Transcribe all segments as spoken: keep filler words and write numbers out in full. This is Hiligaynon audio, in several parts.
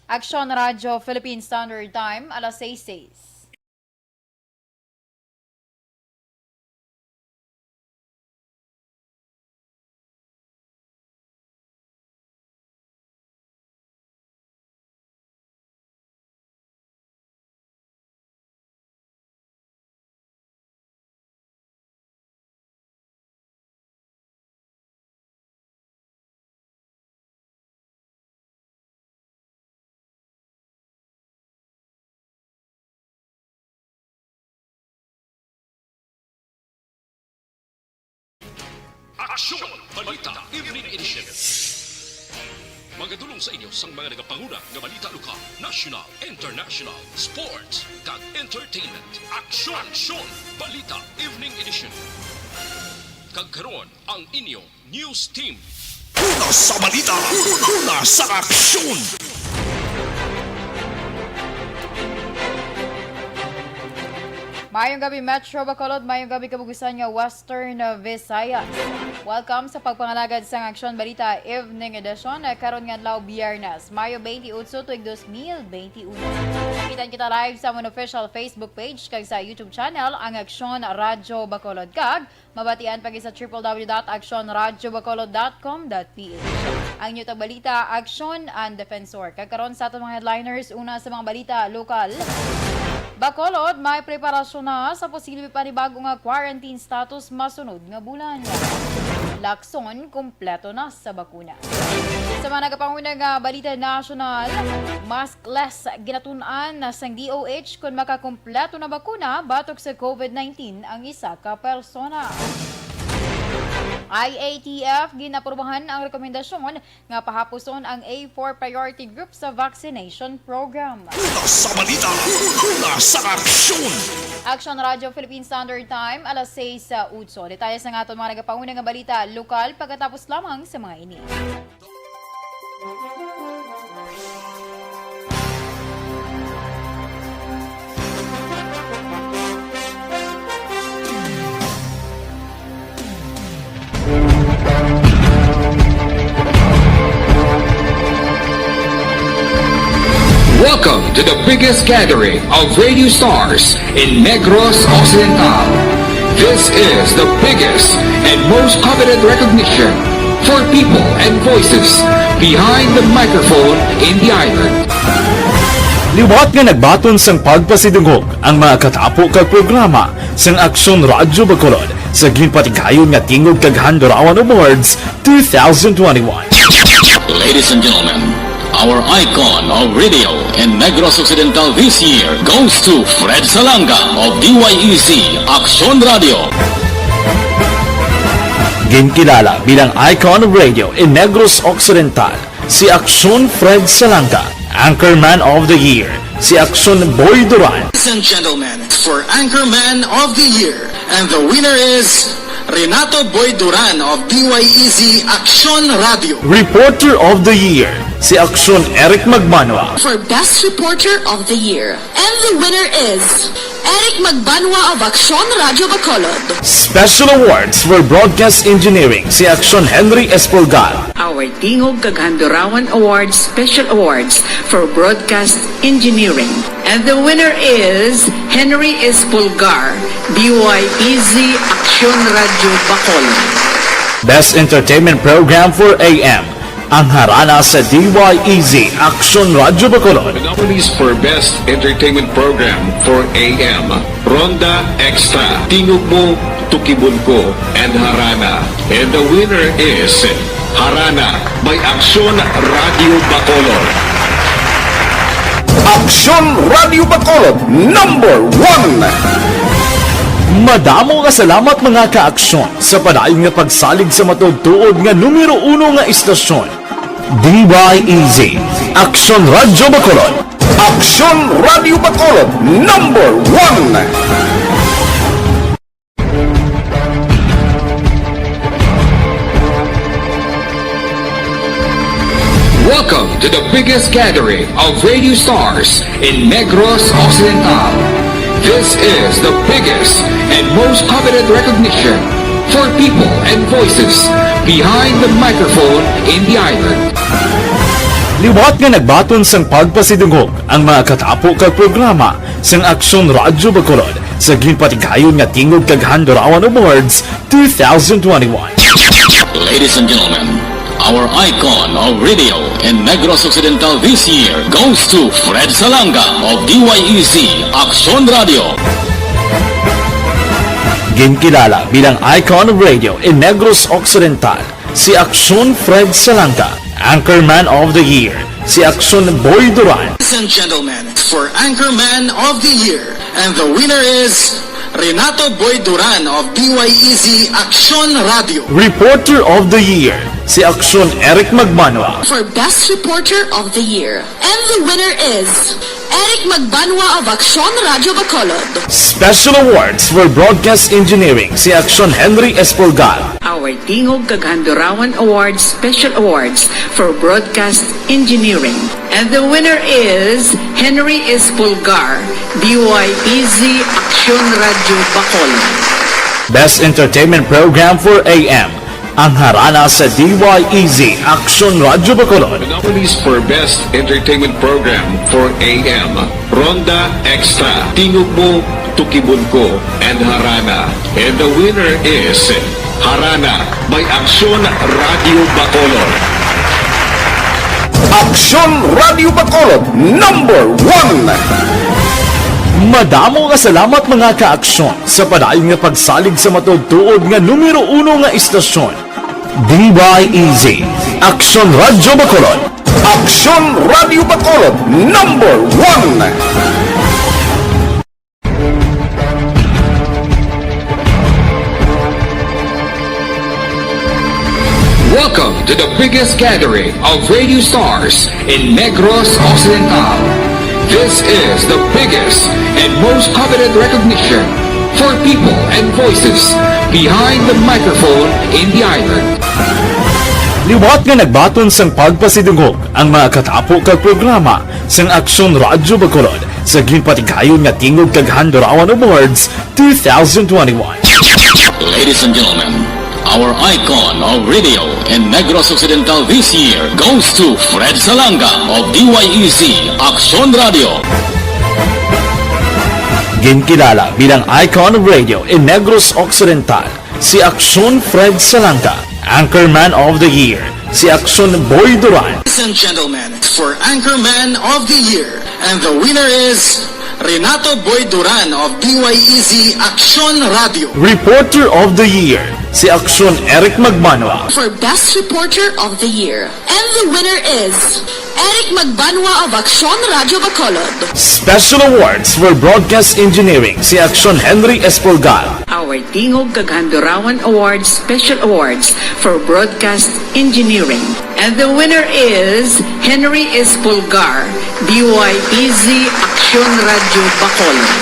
Aksyon Radyo Philippine Standard Time, alas sais sais. Aksyon! Balita Evening Edition. Magadulong sa inyo sang mga nagapanguna nga balita lokal, national, international, sports, kag entertainment. Aksyon! Aksyon! Balita Evening Edition. Kag karon, ang inyong news team. Una sa balita, una sa aksyon. Mayong gabi, Metro Bacolod. Mayong gabi, kabug-usan nga Western Visayas. Welcome sa pagpangalagad sang Aksyon Balita Evening Edition, eh, karon nga adlaw, Biyernes, Mayo twenty-eight, tuig dos mil twenty-uno. Kitan kita live sa amon official Facebook page kag sa YouTube channel, ang Aksyon Radyo Bacolod, kag mabatian pa gid sa triple W dot aksyon radyo bacolod dot com dot P H. Ang inyo tagbalita, Aksyon and Defensor. Kag karon sa aton mga headliners, una sa mga balita lokal. Bacolod, may preparasyon na sa posible panibago nga quarantine status masunod nga bulan. Lacson, kompleto na sa bakuna. Sa mga nagapanguna nga balita nasyonal, maskless ginatun-an na sang D O H kon makakumpleto na bakuna batok sa COVID nineteen ang isa ka persona. I A T F, ginaprubahan ang rekomendasyon nga pahapuson ang A four priority group sa vaccination program. Una sa balita, una sa aksyon. Aksyon Radyo Philippine Standard Time, alas sais sa utso. Detalye sa aton mga nagapanguna nga balita lokal pagkatapos lamang sa mga ini. Welcome to the biggest gathering of radio stars in Negros Occidental. This is the biggest and most coveted recognition for people and voices behind the microphone in the island. Liwat nga nagbaton sang pagpasidungog ang mga katapo kag programa sang Aksyon Radyo Bacolod sa ginpatigayon nga Tingog kag Handurawan Awards two thousand twenty-one. Ladies and gentlemen, our icon of radio in Negros Occidental this year goes to Fred Salanga of D Y E Z Aksyon Radio. Ginkilala bilang icon of radio in Negros Occidental si Aksyon Fred Salanga, Anchorman of the Year si Aksyon Boy Duran. Ladies and gentlemen, for Anchorman of the Year, and the winner is Renato Boy Duran of D Y E Z Aksyon Radio. Reporter of the Year si Aksyon Eric Magbanwa. For Best Reporter of the Year, and the winner is Eric Magbanwa of Aksyon Radio Bacolod. Special Awards for Broadcast Engineering si Aksyon Henry Espolgar. Our Tingog kag Handurawan Awards Special Awards for Broadcast Engineering. And the winner is Henry Espolgar, D Y E Z Aksyon Radio Bacolod. Best Entertainment Program for A M, ang Harana sa D Y E Z Aksyon Radio Bacolod. The nominees for Best Entertainment Program for A M, Ronda Extra, Tingog Mo, Tukibon Ko, and Harana. And the winner is Harana by Aksyon Radio Bacolod. Aksyon Radio Bacolod, number one! Madamo nga salamat, mga ka-aksyon, sa padayon nga pagsalig sa matuod-tuod nga numero uno nga istasyon, D Y E Z, Aksyon Radio Bacolod. Aksyon Radio Bacolod, number one! Welcome to the biggest gathering of radio stars in Negros Occidental. This is the biggest and most coveted recognition for people and voices Behind the microphone in the island. Liwat nga nagbaton sang pagpasidungog ang mga katapo kag programa sang Aksyon Radyo Bacolod sa ginpatigayon nga Tingog kag Handurawan Awards two thousand twenty-one. Ladies and gentlemen, our icon of radio in Negros Occidental this year goes to Fred Salanga of D Y E Z Aksyon Radio. Ginkilala bilang icon of radio in Negros Occidental si Aksyon Fred Salanga. Anchorman of the Year si Aksyon Boy Duran. Ladies and gentlemen, for Anchorman of the Year, and the winner is Renato Boy Duran of D Y E Z Aksyon Radio. Reporter of the Year si Aksyon Eric Magbanwa. For Best Reporter of the Year, and the winner is Eric Magbanwa of Aksyon Radyo Bacolod. Special Awards for Broadcast Engineering si Aksyon Henry Espolgar. Our Tingog kag Handurawan Awards Special Awards for Broadcast Engineering. And the winner is Henry Espolgar, D Y E Z Aksyon Radyo Bacolod. Best Entertainment Program for A M, ang harana sa D Y E Z Aksyon Radyo Bacolod. The nominees for Best Entertainment Program for A M, Ronda Extra, Tingog Mo, Tukibon Ko, and Harana. And the winner is Harana by Aksyon Radio Bacolod. Aksyon Radio Bacolod, number one. Madamo nga salamat, mga kaaksyon, sa padayon nga pagsalig sa matuod-tuod nga numero uno nga istasyon. D Y E Z, Aksyon Radyo Bacolod. Aksyon Radyo Bacolod, number one. Welcome to the biggest gathering of radio stars in Negros Occidental. This is the biggest and most coveted recognition for people and voices behind the microphone in the island. Liwat nga nagbaton sang pagpasidungog ang mga katapo kag programa sang Aksyon Radyo Bacolod sa ginpatigayon nga Tingog kag Handurawan Awards two thousand twenty-one. Ladies and gentlemen, our icon of radio in Negros Occidental this year goes to Fred Salanga of D Y E Z Aksyon Radio. Ginkilala bilang icon of radio in Negros Occidental si Aksyon Fred Salanga. Anchorman of the Year si Aksyon Boy Duran. Ladies and gentlemen, for Anchorman of the Year, and the winner is Renato Boy Duran of D Y E Z Aksyon Radio. Reporter of the Year si Aksyon Eric Magbanwa. For Best Reporter of the Year, and the winner is Eric Magbanwa of Aksyon Radio Bacolod. Special Awards for Broadcast Engineering si Aksyon Henry Espolgar. Our Tingog kag Handurawan Awards Special Awards for Broadcast Engineering. And the winner is Henry Espolgar, D Y E Z Aksyon Radio Bacolod.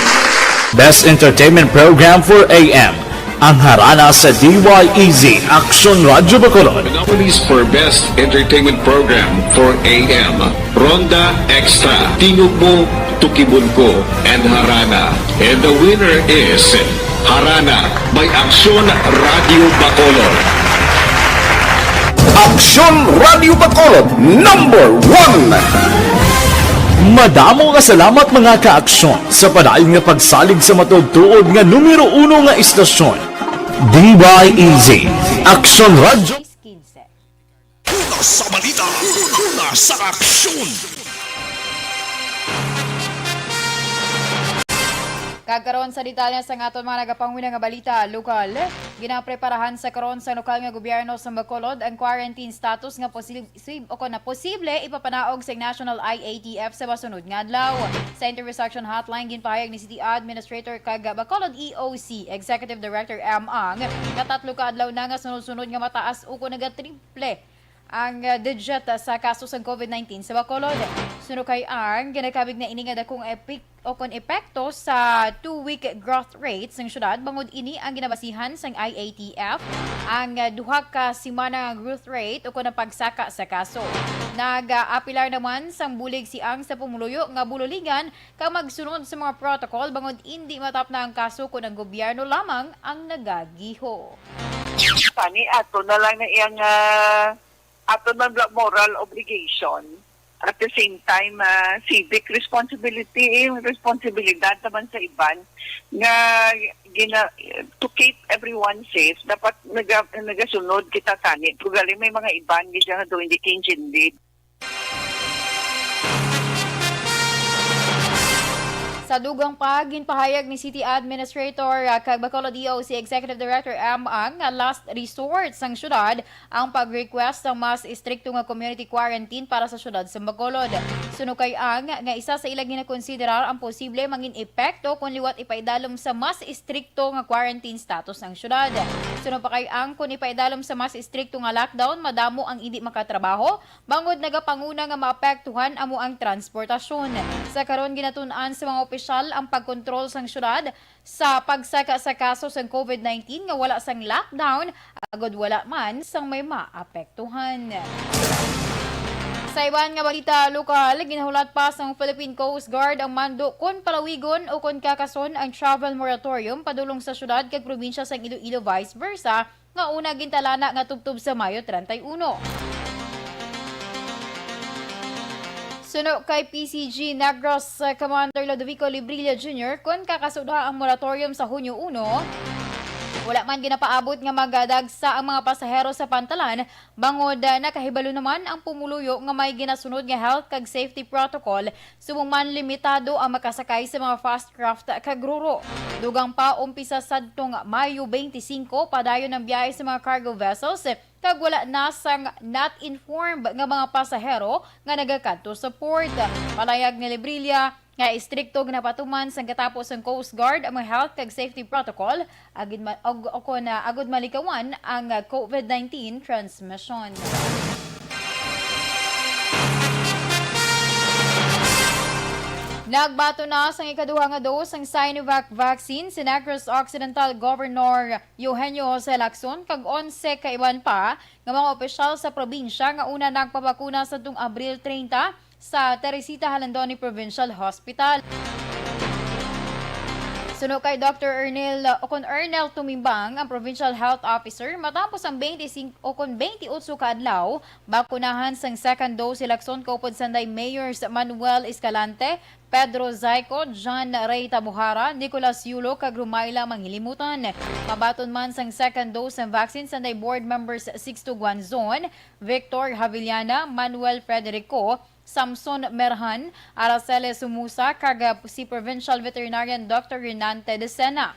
Best Entertainment Program for A M, ang harana sa D Y E Z Aksyon Radio Bacolod. The nominees for Best Entertainment Program for A M, Ronda Extra, Tingog Mo, Tukibon Ko, and Harana. And the winner is Harana by Aksyon Radio Bacolod. Aksyon Radio Bacolod, number one. Madamo nga salamat, mga kaaksyon, sa padayon nga pagsalig sa matuod-tuod nga numero uno nga istasyon, D Y E Z Aksyon Radio. Una sa balita, una sa aksyon. Kag karon sa detalye sa aton mga nagapanguwina nga balita lokal, ginapreparahan sa karon sa lokal nga gobyerno sa Bacolod ang quarantine status nga posi-, sib-, o kon na posible ipapanaog sa National I A T F sa masunod nga adlaw. Sa interview sa Action Hotline, ginpahayag ni City Administrator kag Bacolod E O C Executive Director M Ang nga tatlo ka adlaw na nga sunod-sunod nga mataas o kon nagatriple ang, ah, digit sa kaso sang COVID nineteen sa Bacolod. Suno kay Ang, ginakabig na ini nga dakong epik-, o kon epekto sa two-week growth rate sang syudad, bangod ini ang ginabasihan sang I A T F, ang, ah, duha ka semana nga growth rate o kon ang pagsaka sa kaso. Nag-aapilar naman sang bulig si Ang sa pumuluyo nga bululingan kag magsunod sa mga protocol, bangod indi matapna ang kaso kon ang gobyerno lamang ang nagagiho. Tani ato na lang na iyang, ah, ato na lang moral obligation. At the same time, ah, civic responsibility, eh, yung responsibilidad naman sa iban nga gina-, to keep everyone safe, dapat naga-, nagasunod kita tani. Kung galing may mga iban, gid nga doon, hindi kinjindid. Sa dugang pa, ginpahayag ni City Administrator, ah, kag Bacolod E O C Executive Director M Ang nga last resort sang syudad ang pag-request sang mas istrikto nga community quarantine para sa syudad sa Bacolod. Suno kay Ang nga isa sa ila ginakonsiderar ang posible mangin epekto kon liwat ipaidalom sa mas istrikto nga quarantine status ang syudad. Suno pa kay Ang, kon ipaidalom sa mas istrikto nga lockdown, madamo ang indi makatrabaho, bangod nagapanguna nga maapektuhan amo ang transportasyon. Sa karon, ginatun-an sa mga opisyal ang pagkontrol sang syudad sa pagsaka sa kaso sang COVID nineteen nga wala sang lockdown, agod wala man sang may maapektuhan. Sa iban nga balita lokal, ginahulat pa sang Philippine Coast Guard ang mando kon palawigon o kon kakason ang travel moratorium padulong sa syudad kag probinsya sang Iloilo, vice versa, nga una gintalana nga tubtob sa Mayo treinta y uno. Suno kay P C G Negros, uh, Commander Lodovico Librilla Junior, kon kakasud-a ang moratorium sa Hunyo uno, wala man ginapaabot nga magadagsa ang mga pasahero sa pantalan, bangod, uh, nakahibalo naman ang pumuluyo nga may ginasunod nga health kag safety protocol, subong man limitado ang makasakay sa mga fast craft kag roro. Dugang pa, umpisa sadtong Mayo twenty-five, padayon ang biyahe sa mga cargo vessels, kag wala na sang not informed nga mga pasahero nga nagakadto sa port. Palayag ni Librilla nga istrikto ginapatuman sang katapo sang Coast Guard ang mga health kag safety protocol, agid ma-, og, o kon, ah, agud malikawan ang, ah, COVID nineteen transmission. Nagbaton na sang ikaduha nga dose sang Sinovac vaccine si Negros Occidental Governor Eugenio Jose Lacson kag onse ka iban pa nga mga opisyal sa probinsya nga una nagpabakuna sadtong Abril treinta sa Teresita Jalandoni Provincial Hospital. Suno kay Doctor Ernel, o kon Ernel Tumimbang, ang Provincial Health Officer, matapos ang twenty-five o kon twenty-eight ka adlaw, bakunahan sang second dose si Lacson kaupod sanday Mayors Manuel Escalante, Pedro Zaico, John Ray Tabuhara, Nicolas Yulo, kag Rumaila Manghilimutan. Mabaton man sang second dose sang vaccine sanday Board Members Sixto Guanzon, Victor Javillana, Manuel Frederico, Samson Merhan, Araceli Sumusa, kag, uh, si Provincial Veterinarian Doctor Renante Decena.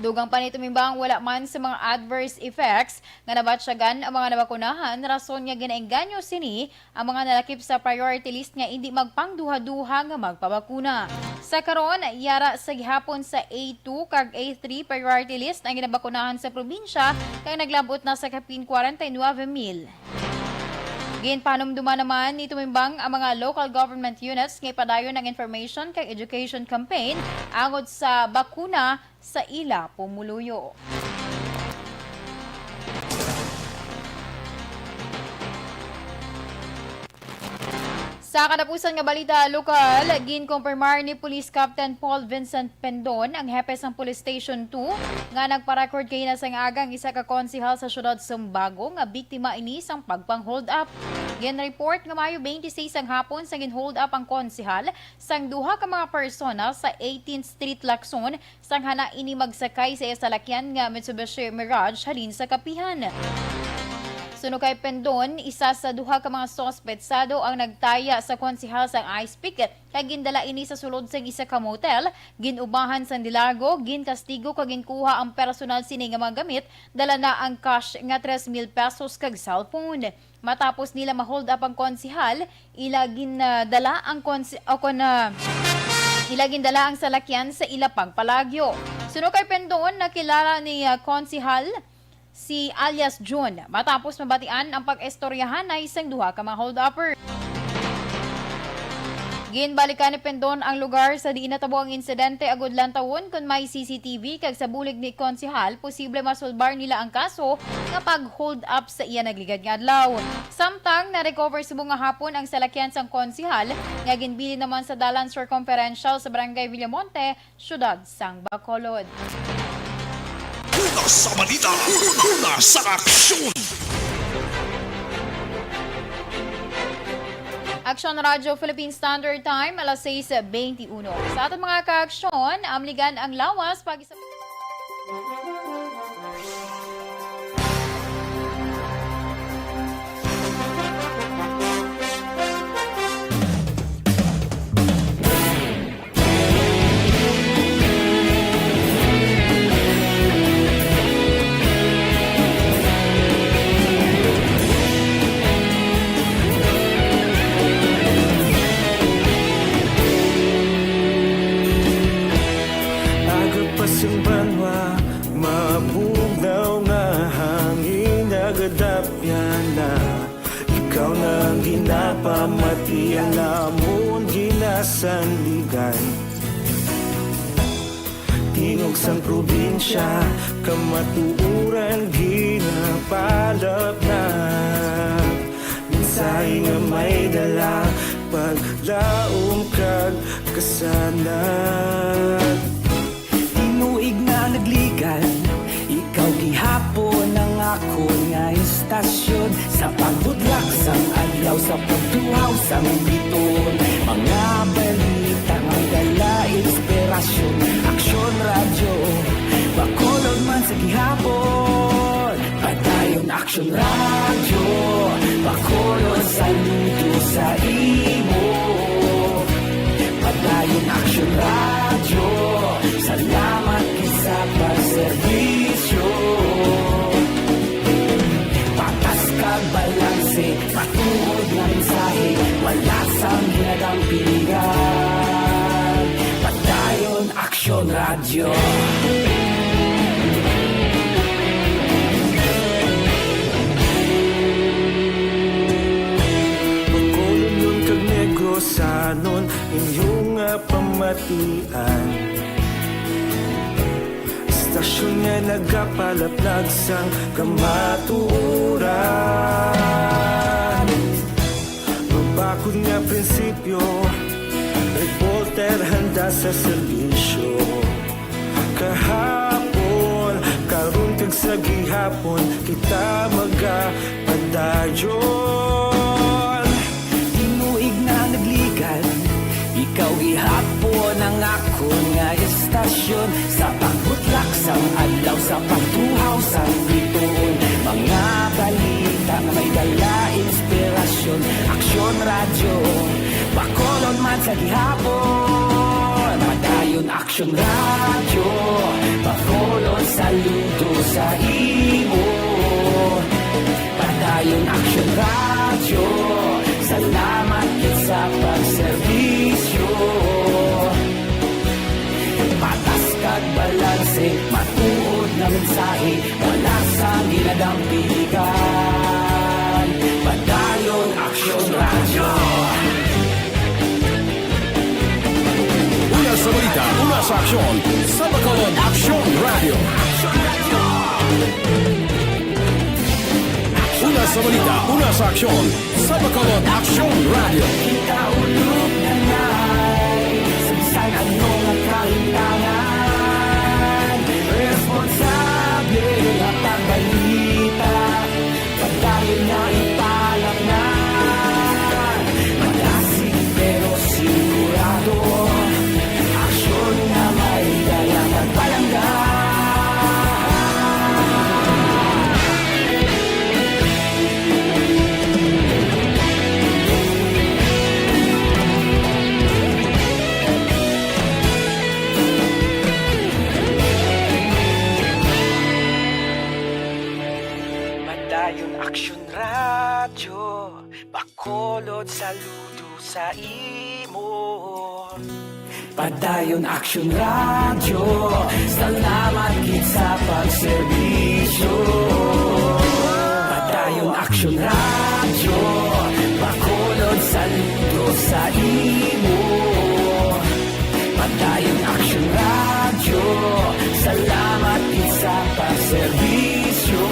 Dugang pa ni Tumimbang, wala man sa mga adverse effects nga nabatyagan ang mga nabakunahan, rason nga ginaengganyo sini ang mga nalakip sa priority list nga indi magpangduha-duha nga magpabakuna. Sa karon, yara sa gihapon sa A two kag A three priority list ang ginabakunahan sa probinsya, kag naglabot na sa kapin kwarenta y nuebe mil. Ginpanumduman naman ni Tumimbang ang mga local government units nga ipadayon ang information kag education campaign angod sa bakuna sa ila pumuluyo. Sa katapusan nga balita lokal, ginkumpirmar ni Police Captain Paul Vincent Pendon, ang hepe sang Police Station two, nga nagpa-record kaina sang aga ang isa ka konsehal sa siyudad Sumbago nga biktima ini sang pagpang-hold up. Gin-report nga Mayo twenty-six ang hapon sa gin-hold up ang konsehal sang duha ka mga persona sa eighteenth Street, Lacson, sang hana ini magsakay sa iya salakyan nga Mitsubishi Mirage halin sa Kapihan. Suno kay Pendon, isa sa duha ka mga suspetsado ang nagtaya sa konsehal sang ice pick kag gindala ini sa sulod sang isa ka motel, gin-ubahan sang dilargo, ginkastigo kag ginkuha ang personal sini nga mga gamit, dala na ang cash nga tres mil pesos kag cellphone. Matapos nila ma-hold up ang konsehal, ila gindala ang konse-, o kon, ah, ila gindala ang salakyan sa ila pagpalagyo. Suno kay Pendon, nakilala ni, ah, Konsehal si alias Jun, matapos mabatian ang pag-istoryahanay sang duha ka mga hold-upper. Ginbalikan ni Pendon ang lugar sa diin natabo ang insidente agud lantawon kon may C C T V, kag sa bulig ni Konsehal, posible masulbar nila ang kaso nga pag-hold up sa iya nagligad nga adlaw. Samtang na-recover subong nga hapon ang salakyan sang Konsehal nga ginbilin naman sa dalan circumferential sa Barangay Villamonte, siyudad sang Bacolod. Sa balita, una sa aksyon. Aksyon Radyo Philippine Standard Time, alas sais bente uno. Sa aton mga kaaksyon, amligan ang lawas pag Aga pa sing banwa, mabugnaw nga hangin nagadapyan na. Ikaw na ang ginapamati, ang amon ginasandigan. Tingog sang probinsya, kamatuoran ginapalapnag. Mensahe nga may dala, paglaom kag kasanag. Tinuig na nagligan, ikaw gihapon ang akon nga istasyon. Sa pagbudlak sang adlaw, sa pagtuhaw sang biton, mga balita may dala inspirasyon. Aksyon Radyo, Bacolod man sa gihapon. Padayon Aksyon Radyo, Bacolod, saludo sa imo. Padayon Aksyon Radyo, salamat gid sa pagserbisyo. Patas kag balanse, matuod nga mensahe, wala sang ginadampigan. Padayon Aksyon Radyo. Bacolodnon kag Negrosanon, inyo nga pamatian. Istasyon nga nagapalaplag sang kamatuoran. Mabakod nga prinsipyo, reporter handa sa serbisyo. Kahapon, karon kag sa gihapon, kita magapadayon. Tinuig na nagligan, ikaw gihapon ang akon nga istasyon. Sa pagbutlak sang adlaw, sa pagtuhaw sang bituon, mga balita nga may dala inspirasyon. Aksyon Radyo, Bacolod man sa gihapon. Padayon Aksyon Radyo, Bacolod, saludo sa imo. Padayon Aksyon Radyo, salamat gid sa pagserbisyo. Patas kag balanse, matuod nga mensahe, wala sang ginadampigan. Padayon Aksyon Radyo. Una sa balita, una sa aksyon, sa Bacolod Aksyon Radyo. Una sa balita, una sa aksyon, sa Bacolod Aksyon Radyo. Kita ulog na nay, sa bisan ano nga kahimtangan, responsable nga pagbalita. Padayon nga ipalapngan, madasig pero sigurado, aksyon nga may dala kag palangga. Padayon Aksyon Radyo, Bacolod, saludo sa imo. Padayon Aksyon Radyo, salamat gid sa pagserbisyo. Padayon Aksyon Radyo, Bacolod, saludo sa imo. Padayon Aksyon Radyo, salamat gid sa pagserbisyo.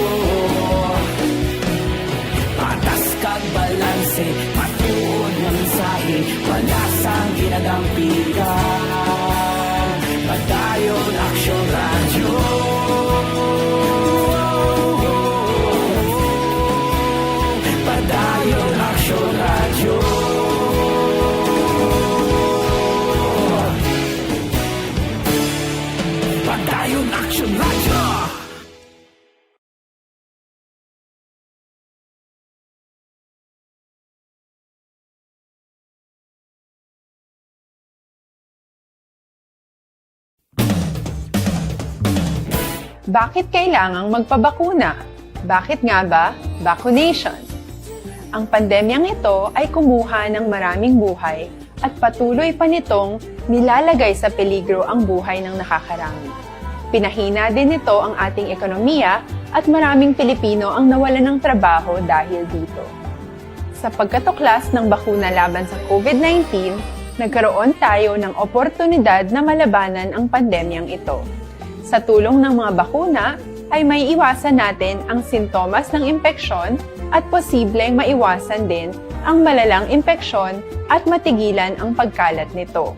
Patas kag balanse, matuod nga mensahe, wala sang ginadampigan. Padayon Aksyon Radyo. Padayon Action Radyo. Bakit kailangang magpabakuna? Bakit nga ba vaccination? Ang pandemyang ito ay kumuha ng maraming buhay at patuloy pa nitong nilalagay sa peligro ang buhay ng nakakarami. Pinahina din nito ang ating ekonomiya at maraming Pilipino ang nawalan ng trabaho dahil dito. Sa pagkatuklas ng bakuna laban sa COVID nineteen, nagkaroon tayo ng oportunidad na malabanan ang pandemyang ito. Sa tulong ng mga bakuna, ay maiiwasan natin ang sintomas ng impeksyon at posibleng maiwasan din ang malalang impeksyon at matigilan ang pagkalat nito.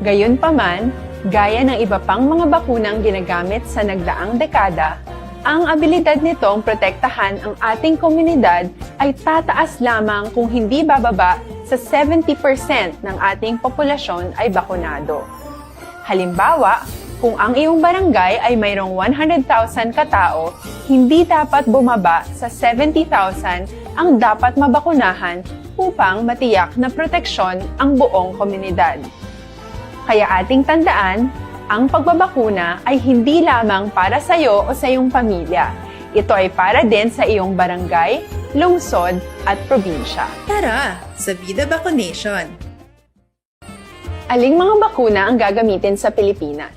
Gayunpaman, gaya ng iba pang mga bakunang ginagamit sa nagdaang dekada, ang abilidad nitong protektahan ang ating komunidad ay tataas lamang kung hindi bababa sa seventy percent ng ating populasyon ay bakunado. Halimbawa, kung ang iyong barangay ay mayroong one hundred thousand katao, hindi dapat bumaba sa seventy thousand ang dapat mabakunahan upang matiyak na proteksyon ang buong komunidad. Kaya ating tandaan, ang pagbabakuna ay hindi lamang para sa iyo o sa iyong pamilya. Ito ay para din sa iyong barangay, lungsod, at probinsya. Tara, sa Vida Vaccination! Aling mga bakuna ang gagamitin sa Pilipinas?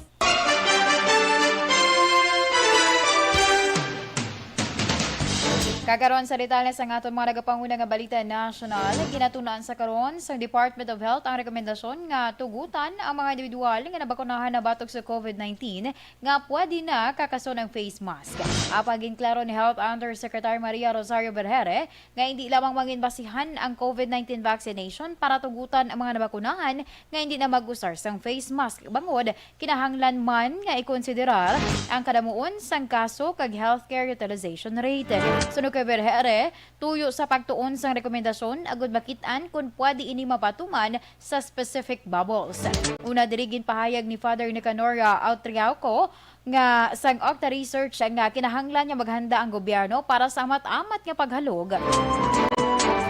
Kag karon sa detalye sang aton mga nagapanguna nga balita nasyonal, ginatun-an sa karon sang Department of Health ang rekomendasyon nga tugutan ang mga individual nga nabakunahan na batok sa COVID nineteen nga pwede na kakason ang face mask. Apang ginklaro ni Health Undersecretary Maria Rosario Vergeire nga hindi lamang mangin basihan ang COVID nineteen vaccination para tugutan ang mga nabakunahan nga hindi na mag-usar sang face mask, bangod kinahanglan man nga ikonsiderar ang kadamuon sang kaso kag healthcare utilization rate. Suno kay Vergeire, tuyo sa pagtuon sang rekomendasyon agud makit-an kon pwede ini mapatuman sa specific bubbles. Una diri, ginpahayag ni Father Nicanor Autriauco nga sang Octa Research nga kinahanglan nga maghanda ang gobyerno para sa amat-amat nga paghalog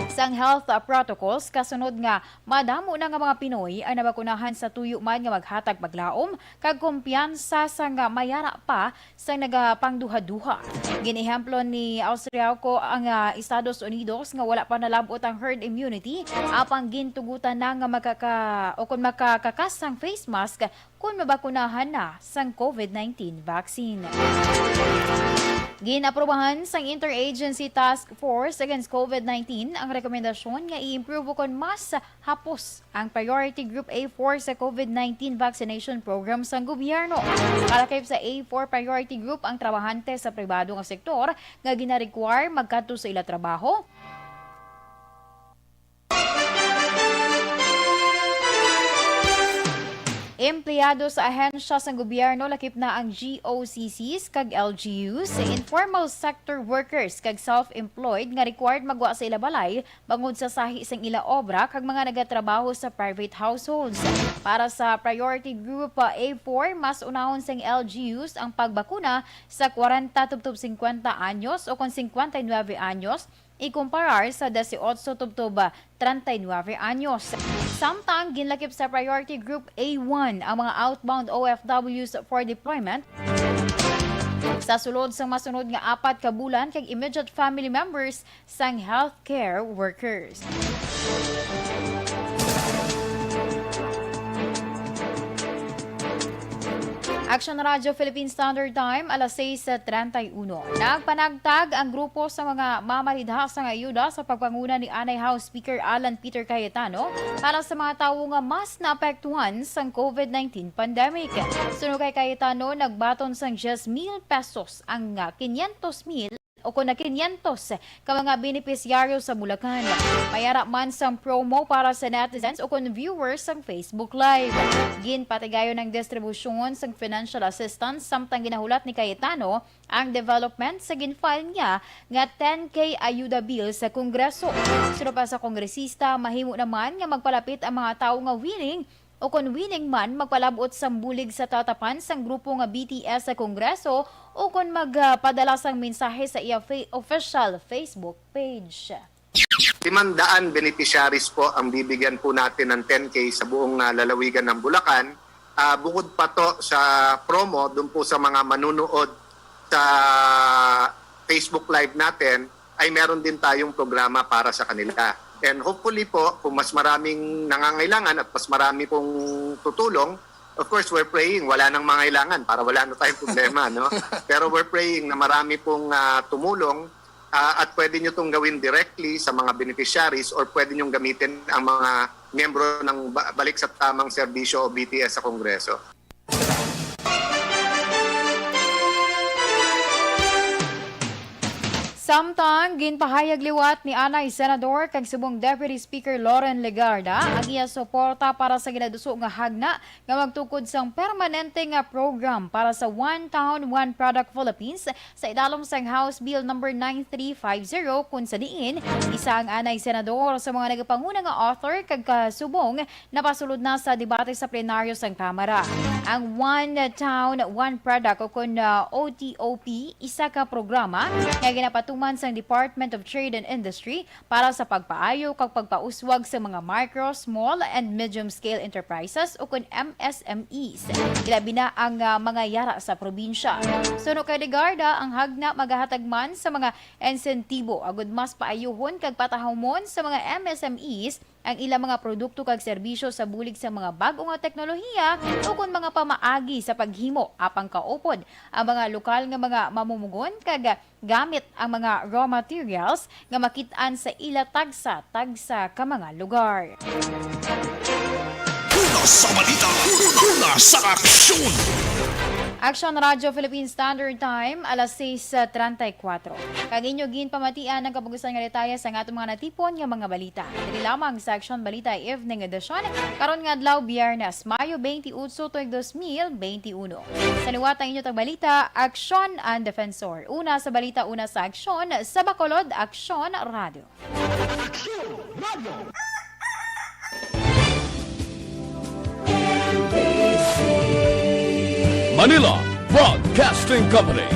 sang health protocols, kasunod nga madamo na nga mga Pinoy ang nabakunahan sa tuyo man nga maghatag paglaom kag kumpiyansa sa nga mayara pa sang nagapangduha-duha. Gin-ehemplo ni Austriauco ang, ah, Estados Unidos nga wala pa nalab-ot ang herd immunity, apang gintugutan na nga makaka-, o kon makakakas sang face mask kon mabakunahan na sang COVID nineteen vaccine. Gin-aprubahan sang Interagency Task Force Against COVID nineteen ang rekomendasyon nga i-improve kon mas hapos ang Priority Group A four sa COVID nineteen vaccination program sang gobyerno. Kalakip sa A four Priority Group ang trabahante sa pribado nga sektor nga gina-require magkadto sa ila trabaho, empleyado sa ahensya sang gobyerno, lakip na ang G O C Cs kag L G Us, informal sector workers kag self-employed nga required magwa sa ila balay bangod sa sahi sang ila obra kag mga nagatrabaho sa private households. Para sa Priority Group A four, mas unahon sang L G Us ang pagbakuna sa kwarenta tubtob singkwenta anyos o kon singkwenta y nuebe anyos, ikumparar sa disiotso tubtob treinta y nueve anyos. Samtang ginlakip sa Priority Group A one ang mga outbound O F Ws for deployment sa sulod sang masunod nga apat ka bulan kag immediate family members sang healthcare workers. Action Radio Philippine Standard Time, alas sais treinta y uno. Nagpanagtag ang grupo sa mga mamaridha sang ayuda sa pagpanguna ni anay House Speaker Alan Peter Cayetano para sa mga tawo nga mas naapektuhan sang COVID nineteen pandemic. Suno kay Cayetano, nagbaton sang diyes mil pesos ang, ah, quinientos mil ukon na kinyentos ka mga benepisyaryo sa Bulacan. May ara man sang promo para sa netizens ukon viewers sang Facebook Live. Ginpatigayon ang distribusyon sang financial assistance, samtang ginahulat ni Cayetano ang development sa gin-file niya nga ten K ayuda bill sa Kongreso. Suno pa sa kongresista, mahimo naman nga magpalapit ang mga tawo nga willing o kon willing man magpalab-ot sang bulig sa tatapan sang grupo nga B T S sa Kongreso o kon magpadala sang mensahe sa iya fa-, official Facebook page. Limang daan beneficiaries po ang bibigyan po natin ng ten K sa buong, ah, lalawigan ng Bulacan. Ah, bukod pa to sa promo, dun po sa mga manunood sa Facebook Live natin, ay meron din tayong programa para sa kanila. And hopefully po, kung mas maraming nangangailangan at mas marami pong tutulong, of course, we're praying, wala nang mangailangan para wala na tayong problema, no? Pero we're praying na marami pong, ah, tumulong, ah, at pwede nyo itong gawin directly sa mga beneficiaries or pwede nyong gamitin ang mga miyembro ng Ba-, Balik sa Tamang Serbisyo o B T S sa Kongreso. Samtang ginpahayag liwat ni anay Senador kag subong Deputy Speaker Loren Legarda ang iya suporta para sa ginaduso nga hagna nga magtukod sang permanente nga program para sa One Town, One Product Philippines sa idalom sang House Bill number nine three five zero, kun sa diin isa ang anay senador sa mga nagapanguna nga author kag kasubong napasulod na sa debate sa plenaryo sang Kamara. Ang One Town, One Product o kun, ah, O T O P, isa ka programa nga ginapatuman sang Department of Trade and Industry para sa pagpaayo kag pagpauswag sa mga micro, small, and medium-scale enterprises o kun M S M Es, ilabi na ang, ah, mga yara sa probinsya. Suno kay Legarda, ang hagna magahatag man sa mga insentibo agud mas paayuhon kag patahumon sa mga M S M Es ang ilang mga produkto kag serbisyo sa bulig sa mga bag-o nga teknolohiya o kon mga pamaagi sa paghimo apang kaupod ang mga lokal nga mga mamumugon kag gamit ang mga raw materials nga makit-an sa ila tagsa-tagsa ka mga lugar. Una sa balita, una sa aksyon. Aksyon Radyo Philippine Standard Time, alas sais treinta y cuatro. Kag inyo ginpamatian ang kapugusan nga detalye sa atong mga natipon nga mga balita. Diri lamang sa Aksyon Balita Evening Edition, karon nga adlaw, Biyernes, Mayo twenty-eight, tuig dos mil twenty-uno. Sa liwat ang inyo tagbalita, Aksyon ang Defensor. Una sa balita, una sa aksyon, sa Bacolod, Aksyon Radio. Aksyon Radio. Manila Broadcasting Company.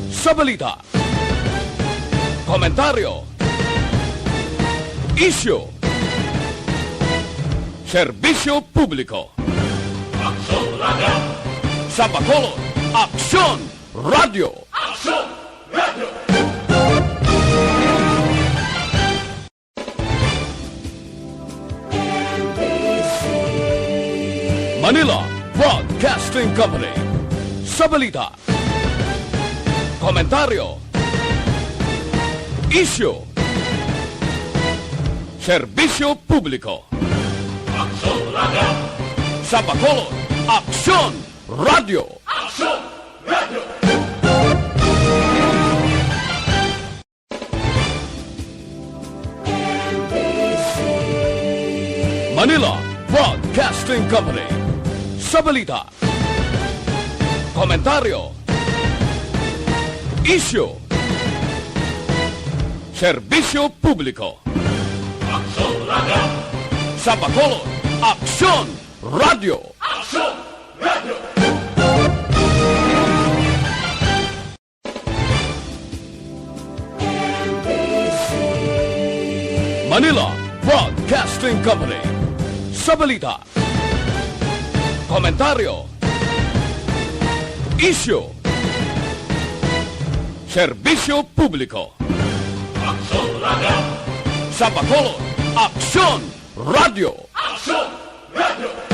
Sa balita, komentaryo, isyu, serbisyo publiko. Aksyon Radio. Sa Bacolod, Aksyon Radio. Aksyon Radio. Manila Broadcasting Company. Sa balita, komentaryo, isyu, serbisyo publiko. Aksyon Radio. Sa Bacolod, Aksyon Radio. Aksyon Radio. Manila Broadcasting Company. Sa balita, komentaryo, isyu, serbisyo publiko. Aksyon Radio. Sa Bacolod, Aksyon Radio. Aksyon Radio. Manila Broadcasting Company. Sa balita, komentaryo, isyu, serbisyo publiko. Aksyon Radio. Sa Bacolod, Aksyon Radio. Aksyon Radio.